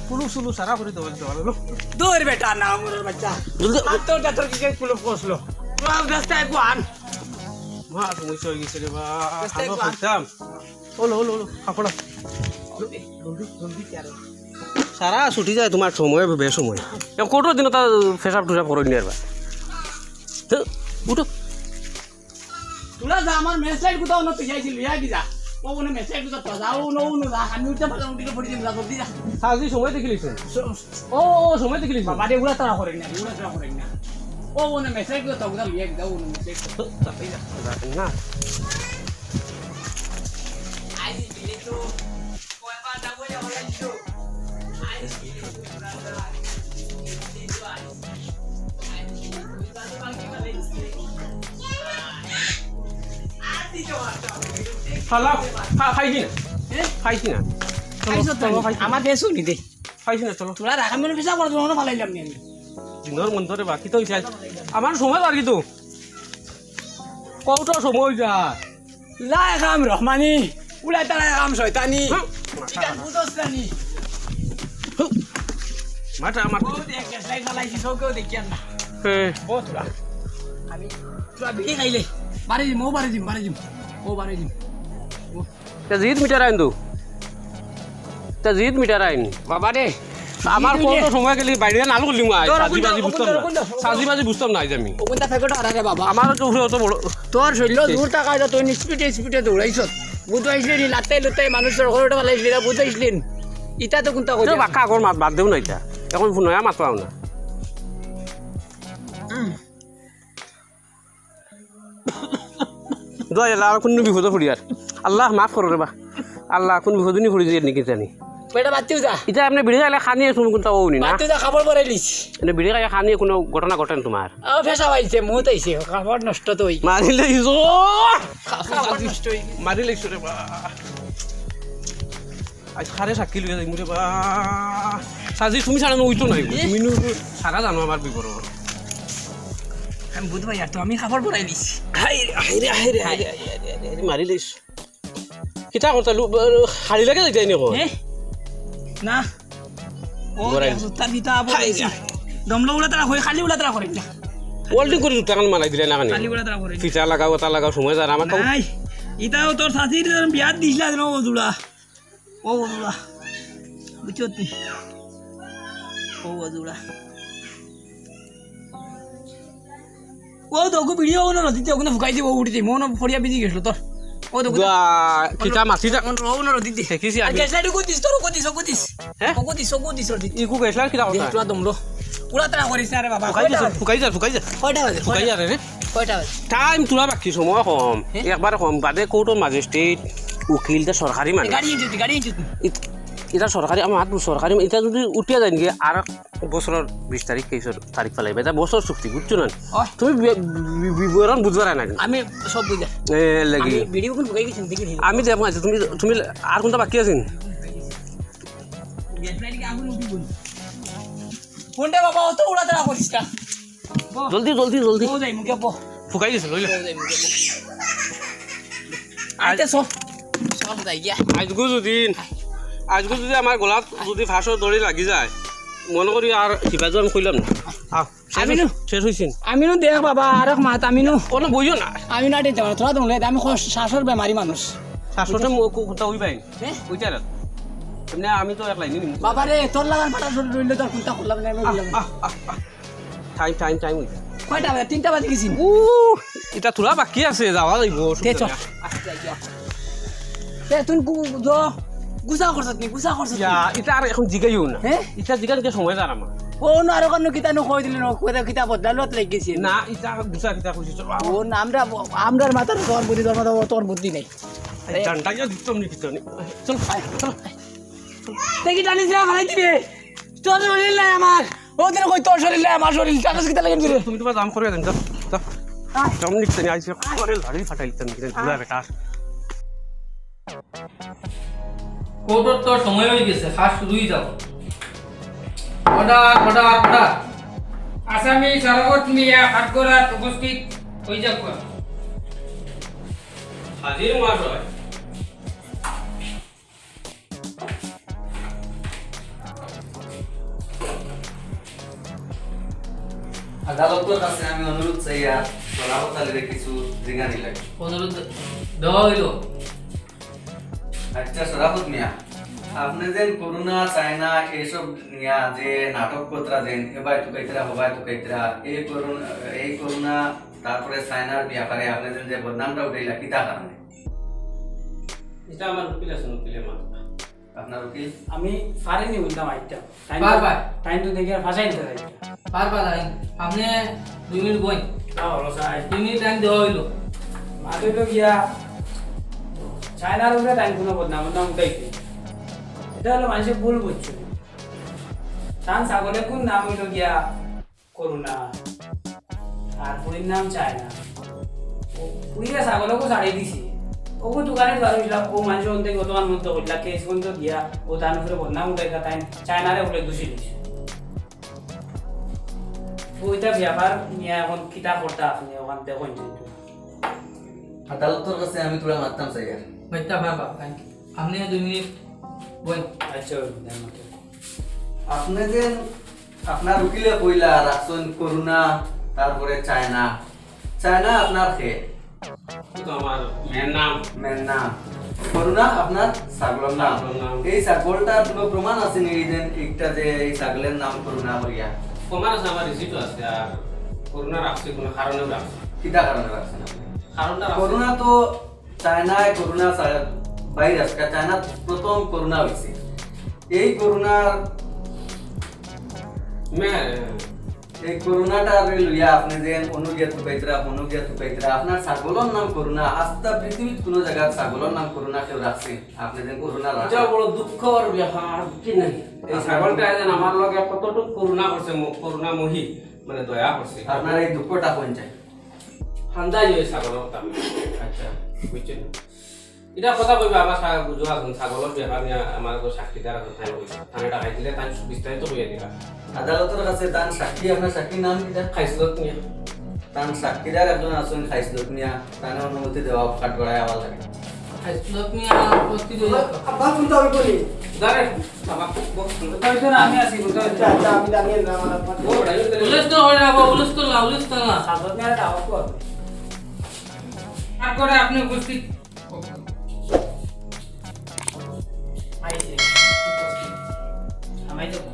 কুলু সুলু সারা করে দেবো, দেবো, লো। দূর বেটা, না, আমার বাচ্চা। জলদি। আর তো ডাক্তার কি করে কুলুপ বসলো? ও, ব্যস্ত একটু আন। মা, তুমি সই গেছে রে বা। ব্যস্ত আনো একটু আন। খাইতাম। ওলো, ওলো, ওলো, কাপড়। জলদি, জলদি, জলদি, কেন? সারা ছুটি যায় তুমার সময়, বেসময়। এ, কত দিন তা পেশাব টুশাব করো নি আর বা? তো, উঠো। তোরা যা, আমার মেসলাইট কোথাও না তুই যাইছি, লইয়া কি যা। ও, ওনে মেসলাইট কোথাও তো যা, ও, নো, নো, যা, আমি উঠতে পারলাম, উঠে পড়ে যাবো, যা, জলদি যা। সাজি সময় দেখিলিস? স-, ও, ও, সময় দেখিলিস? বাবা রে, উড়া তারা করেন না, উড়া তারা করেন না। ও, ওনে মেসলাইট কোথাও, কোথাও লইয়া কি যা, ও, ওনে মেসলাইট। তো, তাতেই যা, যা, না। খালা, খা-, খাইছি না। এ? খাইছি না। চলো, খাইছো তো চলো, নি? খাইছি না। আমার দেশও নি দে। খাইছি না, চলো। তোরা রাখা মনে পিছা করে, তোরা ফালাইলাম নি আমি। দিনর মন ধরে বাকি তো হইছে। আমার সময় আর কি তো। কত সময় যায়? লা কাম রহমানি, উলা তারা কাম শয়তানি। হুম। এটা বুঝোস না নি? হুম। মাথা আমার ও দেখ, গ্যাস লাইট ফালাইছি, চোখেও দেখি আর না। হ্যাঁ। বহুত তোরা। আমি তোরা বিড়ি খাইলে, বাড়ি দিম, ও বাড়ি দিম, বাড়ি দিম। ও বাড়ি দিম। ও। তা জিদ মিটার আইন দু। তা জিদ মিটার আইন। বাবা রে। আমার জিদ কত মিটার। সময় গেলি বাইরে না আলু লিমু আয়। ধরো, সাজি কোনটা, বাজি বুঝতাম কোনটা, না। কোনটা? সাজি বাজি বুঝতাম না আইজ আমি। ও কোনটা প্যাকেট হারা রে বাবা? আমার তো উপরে অত বড়। তোর শরীর দূর থাকা হইলো, তুই স্পিডে, স্পিডে দৌড়াইছস। বুঝ আইসলি নি, লাত্তাই লুত্তাই মানুষ তোর ঘরে ফালাইসলি, এটা বুঝ আইসলি নি। ইটা তো কোনটা তোর কইতাম? বাক্কা আগর মাত বাদ দেও না ইটা। এখন নয়া মাত পাও না। হুম। দোয়া আল্লাহ, আর কুনু বিপদো পড়ি আর। আল্লাহ মাফ করো রে বা। আল্লাহ, কুনু বিপদো নি পড়ি যাই নাকি জানি। বেটা, বাদ দেও যা। ইটা আপনি বিড়ি খাইলে খানি শুনুন কোনটা ও নি না। বাদ দেও যা, খাবার পরে লিস। এনে বিড়ি খাইলে খানি কোনো ঘটনা ঘটেন তোমার? ও, ফেসা পাইছে, মুত আইছে, খাবার নষ্ট তো হই। মারিলে ইজো। খাবার নষ্ট হই। মারিলে ইজো রে বা। আজ খারে সাক্ষী লইয়া যাইমু রে বা। সাজি, তুমি ছাড়া না অইতো নাই। এ? তুমি নু সারা জানো আমার বিবরণ। আমি বুঝ ভাই, আর তো আমি খাবার পরাই দিছি। হায় রে, হায় রে, হায় রে, হায় রে, হায় রে, হায় রে, হায় রে, মারি লইছ। কিতা করতা লু-, ব-, হাড়ি লাগে যাইতাই নি কই? এ? না। ও, গড়াই। দেখ, জুতা ফিতা আবার হায় রে। দমলো উলা তারা হই, খালি উলা তারা করে না। ওয়েল্ডিং করে জুতা কান মালাই দিলে না কেন? খালি উলা তারা করে না। ফিতা লাগাও, ওটা লাগাও, সময় যার আমার তো নাই। ইটাও তোর শাশির বিয়াত দিছিলা যেন ও জুড়া। ও বন্ধুরা, বুঝছো তুই? ও বন্ধুরা। ও তো ওকে ভিডিও ওগুলো নদীতে ওগুলো ফুকাই দিব, উঠে দিব, মনে পড়িয়া বিজি গেছিল তোর। ও দেখো। বা, কিতা মাতি যা। অন রো, অন রো, দিদি। দেখিছি আর আমি। গ্যাস লাইট ওগু দিস, তোর ওগু দিস, ওগু দিস। হে? ওগু দিস, ওগু দিস, রো দিদি। ইগু গ্যাস লাইট কিতা কথা? দেখ, তোরা দমলো। উড়া তাড়া করিস না রে বাবা। ফুকাই কয়টা যার, বাজে? ফুকাই যার, ফুকাই যার। কয়টা বাজে? ফুকাই যার রে। কয়টা বাজে? টাইম তোরা বাকি, সময় কম। হে? একবারে কম। বাদে কোর্টর ম্যাজিস্ট্রেট, উকিল, ইতা সরকারি মানুষ। গাড়ি ইঞ্জুতি, গাড়ি ইঞ্জুতি। ইত-, ইতা সরকারি, আমার হাত সরকারি, ইতা যদি উঠিয়া যায় নাকি, আর বছরর বিশ তারিখ, তেইশ তারিখ ফালাইবা। ইতা বছর চুক্তি, বুঝছো না? ওহ। তুমি বি-, বি-, বিবরণ বুঝবার না। আমি সব বুঝি। এ, লাগি। আমি ভিডিও কোন ফুকাই গেছি, দেখি নি। আমি দেখো, আচ্ছা, তুমি, তুমি আর কোনটা বাকি আছে নি? কোনটা বাবা, অত উড়াতাড়া করিস না। জলদি, জলদি, জলদি। ও যাই মুখে বো। ফুকাই গেছে, লইলে। ও যাই মুখে বো। আইতে সব, সব যাই গিয়া। আজগু যদি, আজগু যদি আমার গলাত যদি ফাঁসর দড়ি লাগি যায়, মনে করি আর হিফাজত আমি কইলাম না। আহ, শেষ আমিনু। হইছে, শেষ হইছে। আমিনু দেখ বাবা, আরেক মাত আমিনু। কোনো বইও না। আমি না দিতে পারো, তোরা দমলে, আমি কষ-, শ্বাসর বেমারি মানুষ। শ্বাসতে মু-, কো-, কোনটা হইবাই? হ্যাঁ? ওইটা না। এমনি আমি তো এক লাইনে নিমু। বাবা রে, তোর লাগান ফাটা শরীর রইলে তোর কোনটা করলাম না, আমি করলাম না। আহ, আহ, আহ। টাইম, টাইম, টাইম হইছে। কয়টা বাজে? তিনটা বাজে গেছি। উ, ইটা থুড়া বাকি আছে, যাওয়া যাইব, তে অসুবিধা চল। নাই। এ, তুই গু-, গু-, গুছা করছত নি, গুছা করছত নি? ইয়া, ইটা আর এখন জিগাইও না। হ্যাঁ? ইটা জিগান কে সময় যার আমার। ও না, আর ওখানে কিতা নো কই দিলে নো, কই কিতা বদলালো তো লেগে গেছে। না, ইটা গুছা কিতা কইছি, চল। ও না, আমরা, আমরার মাথার তোর বুদ্ধি, তোর মাথার তোর বুদ্ধি নেই। এই জানটা ইয়া দিতাম নি কিতা নি। চল, চল। দেখি টানিস না, ফালাই দিবে। তোর শরীর নাই আমার। ও দিন কই তোর শরীর নাই, আমার শরীর। টানিস কিতা লাগে রে? তুমি তোমার দাম করে দেন, যাও, যাও। আয়। জম নিতে নি আইছে। করে লাড়ি ফাটাইতে নি, ঘুরা বেটা। কোর্টর তো সময় হয়ে গেছে, খাস শুরুই যাও। Order, order, order. আসামি শরাফত মিয়া কাঠগড়াত উপস্থিত হয়ে যাও। হাজির মহাশয়। আদালতর কাছে আমি অনুরোধ চাইয়ার, শরাফত আলীরে কিছু জিগানি লাগে। অনুরোধ দেওয়া হইল। আচ্ছা, শরাফত মিয়া, আপনি যেন করোনা, চায়না এইসব নিয়া যে নাটক করতরা যেন, এবায় তুকাইতরা, হবায় তুকাইতরা, এই করোনা, এই করোনা, তারপরে চায়নার ব্যাপারে আপনি যেন যে বদনামটা উঠাইলা, কিতা কারণে? এটা আমার উকিল আছে, উকিলে মামলা। আপনার উকিল? আমি পারিনি বললাম আইতাম। টাইম পার তো, পার। টাইম তো দেখি আর ফাঁসাই দিতে পারি। পার পার আইন। আপনি দুই মিনিট বইন। না, হলো স্যার। দুই মিনিট টাইম দেওয়া হইলো। মাত্র তো গিয়া চায়নার উপরে টাইম কোনো বদনাম, বদনাম উঠাইছে। এটা হলো মানুষের ভুল বুঝছে। তান ছাগলে কোন নাম হইলো গিয়া করুণা। আর ফুড়ির নাম চায়না। ও ফুড়িরে ছাগলকে ছাড়ি দিছে। ওগু দোকানে বার হইছিলাম, ও মানুষ অন্তে গতমান মন্ত করলা, কেস পর্যন্ত গিয়া, ও তার উপরে বদনাম উঠাইলা, তাই চায়নারে বলে দোষী দিছে। ওইটা ব্যাপার নিয়ে এখন কিতা করতা আপনি ওখান থেকে কইন কিন্তু। আদালতর কাছে আমি তোরা মারতাম চাই আর। মারতাম, হ্যাঁ, বাপ, thank you। আপনি দুই মিনিট বইন। আচ্ছা, ওই দিন। আপনি যে আপনার উকিলে কইলা রাখছইন করুণা, তারপরে চায়না। চায়না আপনার খে? ও তো আমার মেয়ের নাম। মেয়ের নাম। করুণা আপনার ছাগলর নাম। ছাগলর নাম। এই ছাগলটার কোনো প্রমাণ আছে নি? এই যে একটা যে এই ছাগলের নাম করুণা করিয়া। প্রমাণ আছে, আমার রিসিপ্ট আছে। আর করুণা রাখছি, কোনো কারণেও রাখছি। কিতা কারণে রাখছেন আপনি? কারণটা রাখছি। করুণা তো চায়নায় করোনা সা-, ভাইরাস, কা-, চায়নাত প্রথম করোনা হইছে। এই করোনার, মে-, এই করোনাটারে লইয়া আপনি যে অনুগিয়া তুকাইতরা, অনুগিয়া তুকাইতরা, আপনার ছাগলর নাম করোনা, আস্তা পৃথিবীত কোনো জায়গার ছাগলর নাম করোনা কেউ রাখছে? আপনি যে করোনা রাখছেন। এটা বড় দুঃখর ব্যাপার, কি নাই? এই ছাগলটা যেন আমার লগে কতটুকু করুণা করছে, ম-, করুণাময়ী, মানে দয়া করছে। আপনার এই দুঃখটা কোন চাই? হান্দাই ওই ছাগলর কথা। আচ্ছা। বুঝছেন? এটা কথা কইবা, আমার সা-, বুঝো আছেন, ছাগলর ব্যাপার নিয়ে আমার তো সাক্ষীদার আছে, তাই কইবা। তাহলে টাকা দিলে তাই বিস্তারিত কইয়া দিবা। আদালতর কাছে তান সাক্ষী, আপনার সাক্ষীর নাম কিতা? খাইছলত মিয়া। তান সাক্ষীদার একজন আছেন খাইছলত মিয়া, তানে অনুমতি দেওয়া কাঠগড়ায় আবার লাগে। খাইছলত মিয়া উপস্থিত হইয়া। আব্বা, শুনতে হবে বলি। দাঁড়ান। বাবা, বল। কোথায় তো না, আমি আছি, কোথায় তো? আচ্ছা, আচ্ছা, আমি জানি না, আমার আব্বা। ও, ওটাই তো। হুলস্থুল হয় না, বাবা, হুলস্থুল না, হুলস্থুল না। সাত মিনিট আওয়াজ কর। তারপরে আপনি উপস্থিত। আইছে, উপস্থিত। আমায় তো কর।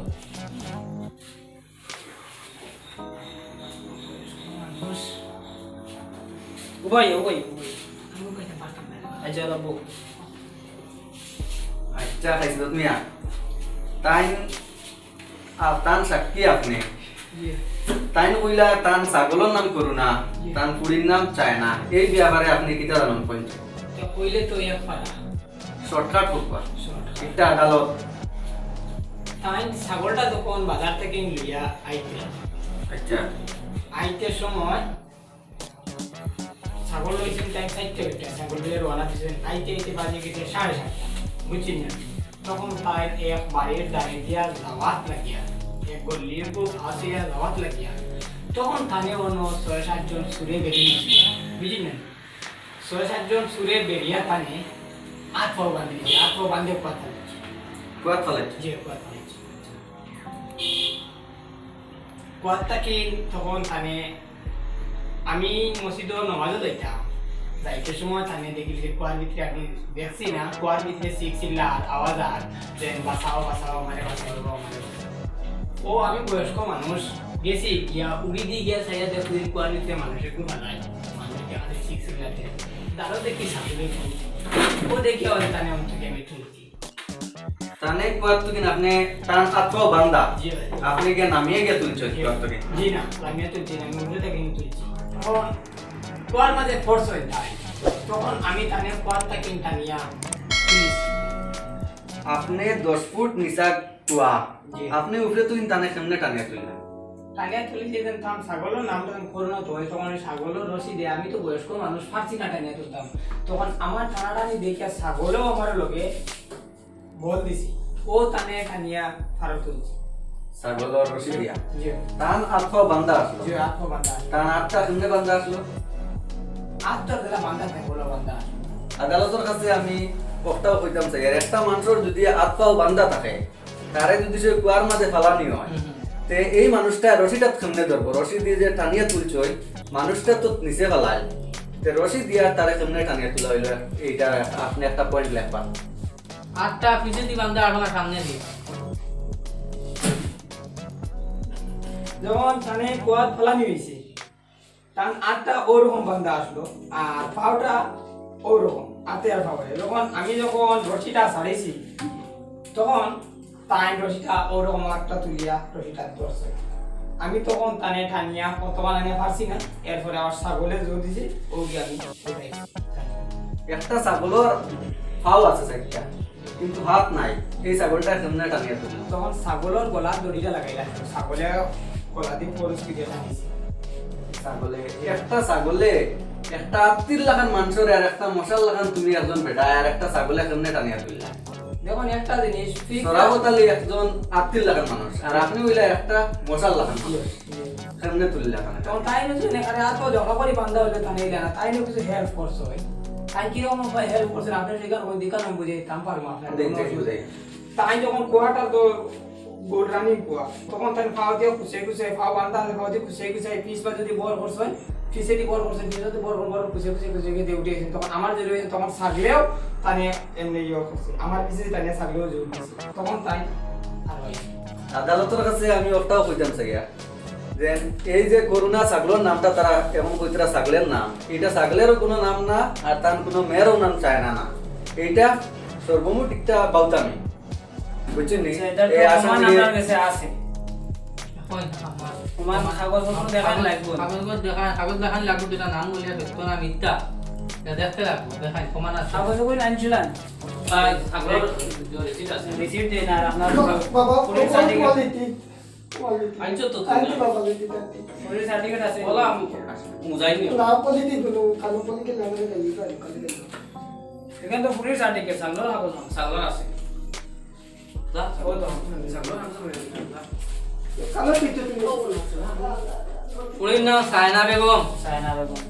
উবাই, উবাই, উবাই। আমি উবাইতে পারতাম না। আচ্ছা, বাবু। আচ্ছা, খাইছলত মিয়া, তাইন আর তান সাক্ষী আপনি। জি। তাইন কইলা তান ছাগলর নাম করুণা, জি। তান ফুড়ির নাম চায়না। এই ব্যাপারে আপনি কিতা জানইন কইন? তা কইলে তো এক পারা। শর্টকাট করবা। শর্টকাট। একটা আদালত। তাইন ছাগলটা তখন বাজার থাকি লইয়া আইতে। আচ্ছা। আইতে সময় ছাগল লইছেন টাইম চাইরটা ওইটা, ছাগল লইয়া রওনা দিছেন, আইতে আইতে বাজে গেছে সাড়ে সাতটা, বুঝছেন না? তখন তাই এক বাড়ির দাঁড়িয়ে দিয়া যাওয়াত লাগিয়া, এক গল্লির খুব আসিয়া যাওয়াত লাগিয়া, তখন তানে অন্য ছয় সাতজন চুরে বেরিয়ে দিছে, বুঝছেন না? ছয় সাতজন চুরে বেরিয়া তানে আত পাও বান্ধি দিছে, আত পাও বান্ধে কথা বলছে। কুয়াত ফালাইছে। যে কথা বলছে। কুয়ার থাকি তখন তানে আমি মসজিদর নমাজও যাইতাম, যাইতে সময় তানে দেখি যে কুয়ার ভিতরে আমি দেখছি না, কুয়ার ভিতরে চিক চিল্লার আওয়াজ আর যেন বাঁচাও, বাঁচাও, আমারে বাঁচাও, আমারে বাঁচাও। ও আমি বয়স্ক মানুষ, গেছি গিয়া উড়ি দিয়ে গিয়া চাইয়া দেখছি কুয়ার ভিতরে মানুষের খুব ভালাই, মানুষকে আমাদের চিক চিল্লাতে। দাঁড়াও দেখি সামনে দেখি। ও দেখি আওয়াজ তানে আমি তুলে আমি তুলছি। তানে কুয়ার থাকি আপনি তান আত পাও বান্ধা। জি ভাই। আপনি গিয়া নামিয়ে গিয়া তুলছেন কুয়ার থাকি। জি না, আমি তো জি না, আমি উঠে থাকি আমি তুলছি। তখন কুয়ার মাঝে ফোর্স হয়ে যায়, তখন আমি তানে কুয়ার থাকি টানিয়া তুলছি। আপনি দশ ফুট নিচা কুয়া, জি। আপনি উপরে তুই তানে কেমনে টানিয়া তুললেন? টানিয়া তুলি যে যেন তাম ছাগলর নাম তখন করোনা তো হয়, তখন ওই ছাগলর রশি দিয়ে আমি তো বয়স্ক মানুষ পারছি না টানিয়া তুলতাম, তখন আমার টানাটানি দেখিয়া ছাগলেও আমার লগে বল দিছি, ও তানে টানিয়া ফারো তুলছি। ছাগলর রশি দিয়া। জি। তান আত পাও বান্ধা আসলো। জি, আত পাও বান্ধা আসলো। তান আতটা কেমনে বান্ধা আসলো? আতটা যেটা বান্ধা থাকে, ওলা বান্ধা আসলো। আদালতর কাছে আমি কথাও কইতাম চাই, আর একটা মানুষর যদি আত পাও বান্ধা থাকে, তারে যদি সে কুয়ার মাঝে ফালানি হয়, হুম, হুম। তে এই মানুষটা রশিটা কেমনে ধরবো? রশি দিয়ে যে টানিয়া তুলছে ওই মানুষটা তো নিচে ফালায়, তে রশি দিয়ে আর তারে কেমনে টানিয়া তোলা হইলো? এইটা আপনি একটা পয়েন্ট লেখবা। আতটা পিছে দি বান্ধা আসলো না সামনে দি। যখন তানে কুয়াত ফালানি হয়েছে, তান আতটা ওরকম বান্ধা আসলো, আর পাওটা ওরকম, আতে আর পাওয়া। যখন আমি যখন রশিটা ছাড়েছি, তখন তাই রশিটা ওরকম একটা তুলিয়া রশিটা ধরছে। আমি তখন তানে টানিয়া কতক্ষণ আনিয়া পারছি না, এরপরে আবার ছাগলে জোর দিছে, ও গিয়ে আমি উঠাইছি। একটা ছাগলর পাও আছে চারটা, কিন্তু হাত নাই, এই ছাগলটা কেমনে টানিয়া তুললো? তখন ছাগলর গলাত দড়িটা লাগাইলা, ছাগলে গলা দিয়ে ফোর্স দিয়ে টানিছে। ছাগলে, একটা ছাগলে একটা আত্তির লাখান মানুষরে আর একটা মশার লাখান তুমি একজন বেটা আর একটা ছাগলে কেমনে টানিয়া তুললা? দেখুন একটা জিনিস, fix সরাবত আলী একজন আত্তির লাখান মানুষ, আর আপনি হইলা একটা মশার লাখান মানুষ, কেমনে তুললা মানে? তখন তাই বুঝলেন এখানে এত জমা করে বান্ধা হইলে তা নেই না, তাই নিয়ে কিছু হেল্প করছে হয়। তাই কিরকম হেল্প করছেন আপনি সেখানে ওই দিকে আমি বুঝে দিতাম পারবো আপনার দেখতে বুঝাই। তাই যখন কোয়াটার তো গোল রানিং কোয়া, তখন তাই ফাও দিয়ে খুশে খুশে ফাও বান্ধা আছে, ফাও দিয়ে খুশে খুশে পিস বা যদি বল করছেন, পিছে দিয়ে বল করছেন, পিছে যদি বল বল খুশে খুশে খুশে গিয়ে উঠে গেছেন। তখন আমার যে রয়েছে তখন ছাগলেও তানে এমনি ইয়ে করছে, আমার পিছে তানে ছাগলেও জোর দিছে, তখন তাই আর হয়। আদালতর কাছে আমি ওটাও কইতাম চাইয়া যে এই যে করুণা ছাগলর নামটা তারা এমন কইতরা ছাগলের নাম, এটা ছাগলেরও কোনো নাম না, আর তার কোনো মেয়েরও নাম চায় না, না, এটা সর্বমোট একটা বাউতামি, বুঝছেন নি? আচ্ছা, এটার এই তো আসামি প্রমাণ নিয়ে- আমার কাছে আছে। এখন আমার প্রমাণ কাগজপত্র দেখান লাগবো। কাগজ দেখা, কাগজ দেখান লাগবো, যেটা নাম বলিয়া ব্যক্ত না মিথ্যা। এটা দেখতে লাগবো, দেখাই প্রমাণ আছে। কাগজ কই আনছিলেন? তাই ছাগলর যে receipt আছে। রিসিট দেন আর আপনার বাবা, পুলিশ কোন সার্টিফিকেট। কোয়ালিটি? কোয়ালিটি। আনছো তো তুমি? আনছি বাবা, লিখি, আনছি। পুলিশ সার্টিফিকেট আছে। বলা আমি মুজাই নিও। না, কোয়ালিটি বলো, কালো কোয়ালিটি লাগে না, লিখি, লিখি, লিখি। এখানে তো পুলিশ সার্টিফিকেট, ছাগলর কাগজ না। ছাগলর আছে। যা, ও তো, ছাগলর কাগজ না। কালো পিঠে তুমি। ফুড়ির নাম সায়না বেগম। সায়না বেগম।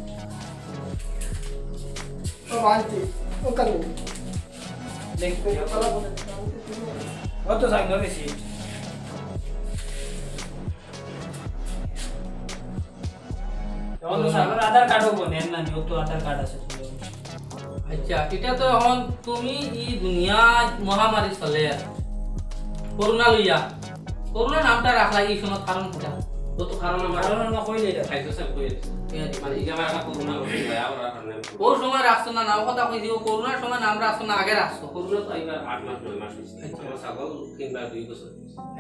বাবা, আনছি। ও কালো। দেখ, ও তো ছাগলর রিসিট। এখন তো ছাগলর আধার কার্ডও বনেন না, ও তো আধার কার্ড আছে। আচ্ছা, এটা তো এখন তুমি এই দুনিয়াত মহামারী চলে, করোনা লইয়া, করোনা নামটা রাখলা এই সময় কারণ কিতা? ও তো কারণ আমার কারণ আমরা কই নাই এটা। খাইছো স্যার, কই আছে? কই আছে? মানে, ইটা আমার একটা করোনা ঘটনা, আবার আর নাই। ও সময় রাখছো না, নাও কথা কইছি, ও করোনার সময় নাম রাখছো না, আগে রাখছো। করোনা তো এবার আট মাস, নয় মাস হইছে। আচ্ছা। আমার ছাগল কিনবার দুই বছর।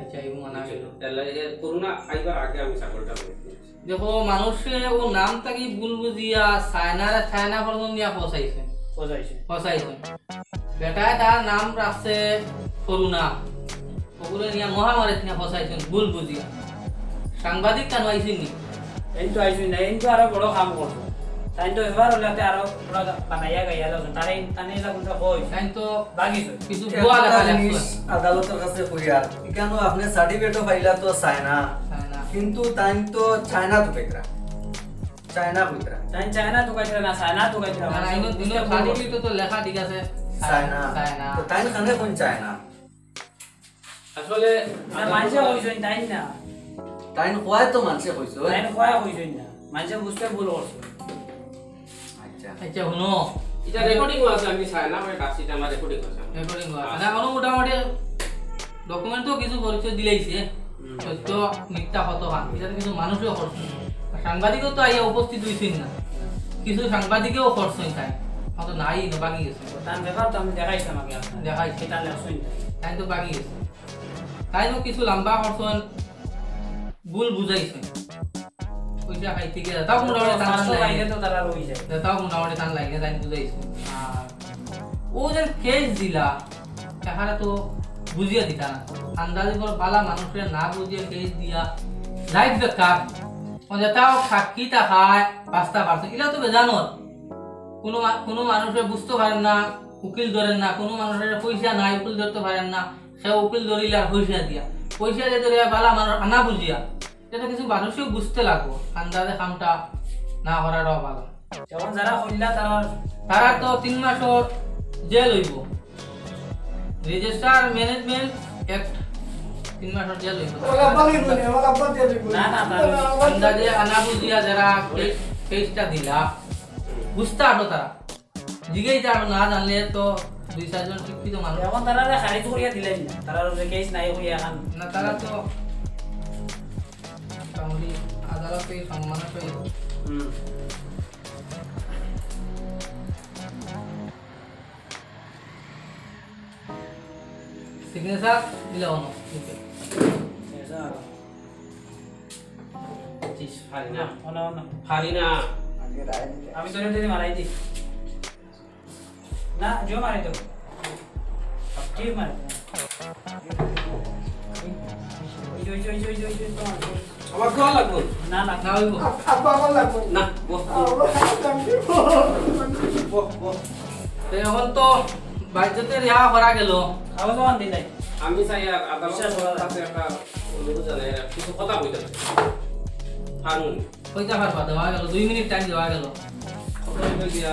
আচ্ছা, এই মানা গেল। তাহলে এ করোনা আইবার আগে আমি ছাগলটা বেচছি। দেখো, মানুষে ও নাম থাকি ভুল বুঝিয়া চায়নারে চায়না ফরম দিয়া ফসাইছে। ফসাইছে। ফসাইছে। বেটায় তার নাম রাখছে করুণা। ওগুলো নিয়ে মহামারী নিয়ে ফসাইছেন ভুল বুঝিয়া। সাংবাদিক কেন আইছেন নি? এই তো আইসুই না, এই তো আরো বড় কাম করছো। তাই তো এবার হলাতে আরো পুরা বানাইয়া গাইয়া যাচ্ছেন। তারে, তানে এলা কোনটা কই? তাই তো বাগিস হই। কিছু ভুয়া লেখা লেখা। আদালতর কাছে কইয়ার, কেন আপনি সার্টিফিকেটও পাইলা তো চায়না। চায়না। কিন্তু তাই তো চায়না তো বেকরা। চায়না কইতরা। তাই চায়না তো কইতরা না, চায়না তো কইতরা। না, না, ইনো, ইনো সার্টিফিকেট তো লেখা ঠিক আছে। চায়না। চায়না। তো তাই খানে কোন চায়না? আসলে না, মানুষে কইছইন, তাই না। তাই কয় তো মানুষে কইছইন। তাই কয় কইছইন না। মানুষে বুঝতে ভুল করছে। আচ্ছা। আচ্ছা, হুনো। এটা রেকর্ডিং আছে, আমি চাই না, আমি ডাকছি, এটা আমার রেকর্ডিং আছে। রেকর্ডিং আছে। আচ্ছা। না, কোনো মোটামুটি ডকুমেন্টও কিছু পরিচয় দিলাইছে। হুম। সত্য মিথ্যা কত খান। এটা তো কিছু মানুষেও করছে। আর সাংবাদিকও তো আইয়া উপস্থিত হইছেন না। কিছু সাংবাদিকেও করছেন তাই। হয়তো নাই, না বাকি গেছে। তার ব্যাপার তো আমি দেখাইছিলাম আগে আপনার। দেখাইছি। এটা লেখছেন তাই। তাই তো বাকি গেছে। তাই তো কিছু লম্বা করছেন, ভুল বুঝাইছেন। পয়সা খাইতে গিয়া তাও মোটামুটি টান পাঁচশো লাগে। লাগে তো তারা রই যায়। তাও মোটামুটি টান লাগে, তাই বুঝাইছেন। আর ও যে কেস দিলা, এখানে তো বুঝিয়া দিতা না। আন্দাজি করে বালা মানুষের না বুঝিয়া কেস দিয়া লাইফ বেকার। ও যেটাও সাক্ষী তা খায়, বাস্তা বাড়ছে। এগুলা তো বেজানোর। কোনো মা-, কোনো মানুষে বুঝতে পারেন না, উকিল ধরেন না, কোনো মানুষের পয়সা নাই, উকিল ধরতে পারেন না, সে উকিল ধরিলে আর পয়সা দিয়া। পয়সা দিয়ে ধরে বালা মানুষ আনা বুঝিয়া। এটা তো কিছু মানুষও বুঝতে লাগবো, আন্দাজে কামটা না করাটাও ভালো। যখন যারা কইলা তারা তারা তো তিন মাসর জেল হইব। রেজিস্টার ম্যানেজমেন্ট অ্যাক্ট তিন মাসর জেল হইব। ওলা বালি বলে, ওলা বাদ দিয়ে দিবো। না, না, না। আন্দাজে আনা বুঝিয়া যারা কেস, কেসটা দিলা, বুঝতে পারো তারা। জিগেই তারা না জানলে তো দুই চারজন শিক্ষিত মানুষ। এখন তারা খারিজ করিয়া দিলেন না। তারা যে কেস নাই করিয়া এখন। না, তারা তো মোটামুটি আদালতে সম্মাননা পেয়ে। হুম। সিগনেচার দিলে অনো। ওকে। সিগনেচার। চিস, পারি না। না, অনো, অনো। পারি না। আমি তোরে ধরে মারাই দি। না, জো মারি দাও। ঠিক মারি দাও। ওই যে, ওই যে, ওই যে, ওই যে, ওই যে, তোমার। আমার দোয়া লাগবো। না, না। না, ওই গো। আব-, আব্বা, আমার লাগবো। না, বস, বস। আব্বা, আমি কি বলবো? বস, বস। তো এখন তো বাধ্যতে রিহা করা গেল। আবার তো আনতে নাই। আমি চাই আর আদালতের বিশ্বাস করা যায়। কাছে একটা অনুরোধ জানাই, আর কিছু কথা বলতে চাই। ফারুন। কইতা পারবা, দেওয়া গেল, দুই মিনিট টাইম দেওয়া গেল। কত হইলো গিয়া,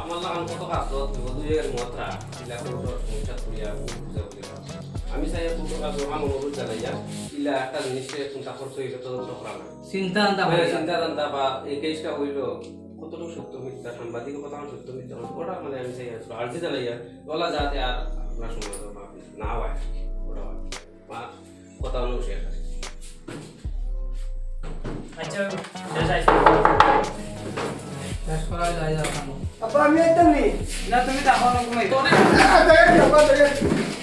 আমার লাগান কত কাজ তো, দুই জায়গার মত রাখ, ইলা কোর্টর সমস্যা করিয়া, কোর্ট বুঝা বুঝা। আমি চাই কোর্টর কাছে আমার অনুরোধ জানাইয়া, ইলা একটা জিনিসে চিন্তা করতে হইলে তদন্ত করা না। চিন্তা আনতা ওই হয়। চিন্তা আনতা বা এই কেসটা হইলো, কতটুকু সত্য মিথ্যা, সাংবাদিক কথা সত্য মিথ্যা, ওটা মানে আমি চাই আসলে আর্জি জানাইয়া, বলা যাতে আর আপনার সমাজ না হয়, ওটা হয়। মা, কথা হলো শেষ। আচ্ছা, শেষ আইছে। শেষ করা যায়, যাও, থামো। আব্বা, আমি একদম নেই। না, তুমি দেখো না, ঘুমাই। তোরে আচ্ছা, এই আব্বা, দেখে।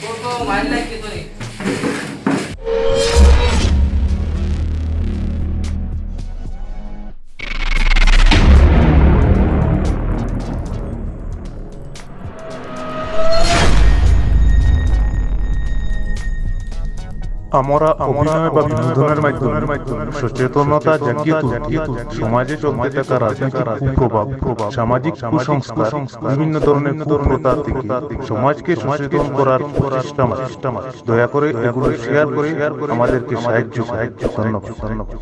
তোর তো মাইর লাগছে, তোরে। আমরা, আমরা অভিনয় বা বিনোদনের মাধ্যমে সচেতনতা জাগিয়ে তুলতে, সমাজে চলতে থাকা রাজনৈতিক কুপ্রভাব, সামাজিক কুসংস্কার, বিভিন্ন ধরনের কুপ্রথা থেকে সমাজকে সচেতন করার প্রচেষ্টা মাত্র। দয়া করে এগুলো শেয়ার করে আমাদেরকে সাহায্য, সাহায্য, ধন্যবাদ, ধন্যবাদ।